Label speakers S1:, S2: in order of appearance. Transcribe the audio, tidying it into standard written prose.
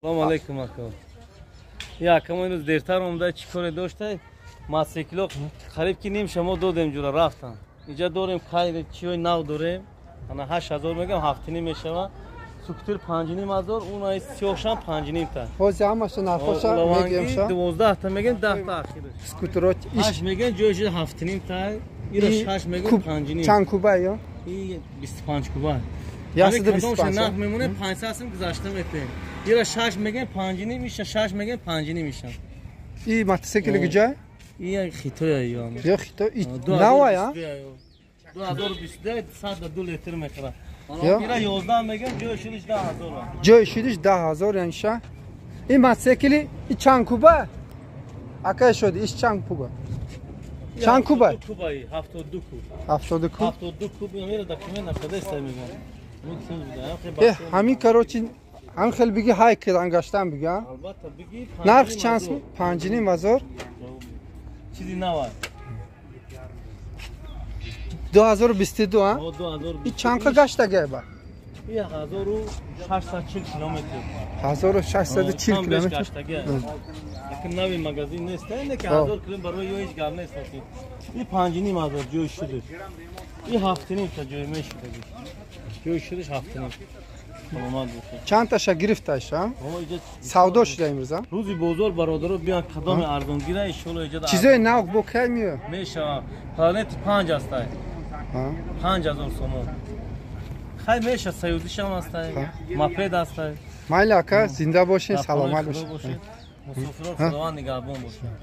S1: Салом алейкум, ака. Я акамо имрӯз дертар омада, чӣ коре дошта? Мотоцикло қариб ки ним шамо додем, ҷура рафтан. Инҷа дорем кай чиёи нав дорем. Ана 8000 мегам, 7,5 мешава. Скутер 5500, уна сиёҳшам 5,5 та.
S2: Ҳозир ҳамаша нархоша мегем ша.
S1: 12 та мегем, 10 та ахираш.
S2: Скутеро
S1: иш мегем, ҷояш 7,5 та. Ира 6 мегем, 5,5.
S2: Чанд куба ё?
S1: И 25 куба.
S2: 125
S1: нарх мемоне, 500 сум гузашта метем. Ира 6 мегем, 5,5 миша, 6 мегем, 5,5 миша.
S2: И мотоцикли куҷа?
S1: И Хитоя ё.
S2: Ё Хито, и нава я?
S1: 2022 102 литр мехӯрад. Ира 11 мегем, ҷои шудиш 10000.
S2: Ҷои шудиш 10000 янша. И мотоцикли и чанд куба? Акай шуд, иш чанд куба? Чанд куба?
S1: Куба 72 куб.
S2: 72 куб.
S1: 72 куб мера документ накарда мегам.
S2: Ҳамин короче, ҳам хел биги ҳай кидан гаштан бига.
S1: Албатта биги.
S2: Нарх чанд сум? 5500.
S1: Чизи нава.
S2: 2022 а? И чанд ка гашта гайба?
S1: 1640 километр.
S2: 1640 километр.
S1: Лекин нави магазин нест, не ки 1000 километр барои ё ҳеҷ гап нест. И 5500 ҷои шудиш. И 7,5 та ҷои мешудагиш. Ҷои шудиш 7,5. Саломат бошед.
S2: Чанд таша гирифташ, а? Савдо шуда имрӯз, а?
S1: Рӯзи бозор бародаро биён, кадоми арзон гира, иншоалло иҷода.
S2: Чизои нав бо кай меояд?
S1: Мешава. Планети 5 астай. 5000 сомон. Хай меша, союзишам астай, мопед астай.
S2: Майли ака, зинда бошед, саломат бошед.
S1: Мусофирон Худованд нигаҳбон бошад.